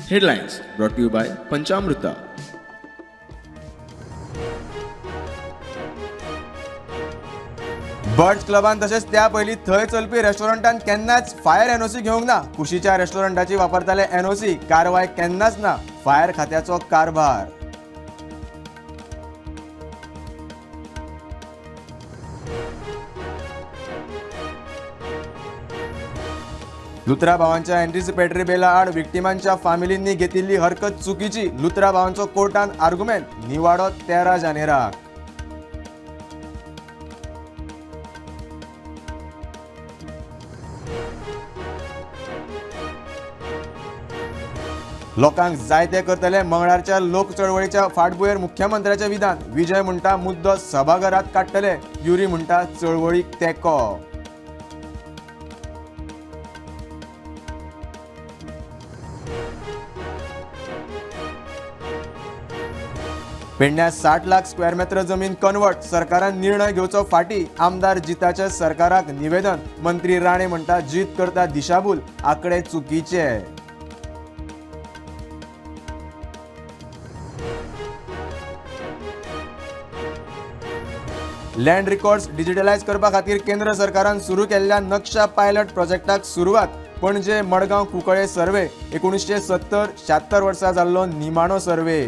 Headlines brought to you by Panchamruta. Birds क्लबान तशेंच त्या पयलीं थंय चलपी रेस्टॉरंटान केन्नाच फायर एनओसी घेवंक ना. कुशीच्या रेस्टॉरंटाची वापरताले एनओसी, कारवाय केन्नाच ना. फायर खात्याचो कारभार. लुत्रा भावांच्या अँटिसिपेटरी बेला आड विक्टिमांच्या फामिलींनी घेतिल्ली हरकत चुकीची. लुत्रा भावांचो कोर्टान आर्ग्युमेंट, निवाडो 13 जानेराक. लोकांक जाय ते करतले. मंगळारच्या लोक चळवळीच्या फाटभुंयेर मुख्यमंत्र्याचें विधान. विजय म्हणटा मुद्दो सभाघरात काडटले. युरी म्हणटा चळवळीक तेंको. पेडण्यां 60 लाख स्क्वेअर मेत्र जमीन कन्वर्ट, सरकारान निर्णय घेवचो फाटी. आमदार जिताच्या सरकाराक निवेदन. मंत्री राणे म्हणटा जीत करता दिशाभूल, आकडे चुकीचे. लँड रिकॉर्ड्स डिजिटलायज करपा खातीर केंद्र सरकारान सुरू केल्ल्या नक्षा पायलट प्रोजेक्टाक सुरवात. पणजे, मडगांव, कुंकळे सर्वे. 1970-76 वर्सा जाल्लो निमाणो सर्वे.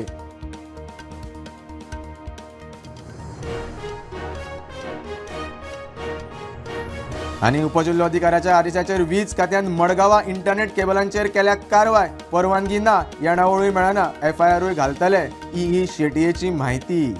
आनी उपजिल्लोधिकाऱ्याच्या आदेशाचेर वीज खात्यान मडगांवां इंटरनेट केबलांचेर केल्या कारवाय. परवानगी ना, येणावळूय मेळना, एफआयआरूय घालतले. ई शेटयेची म्हायती.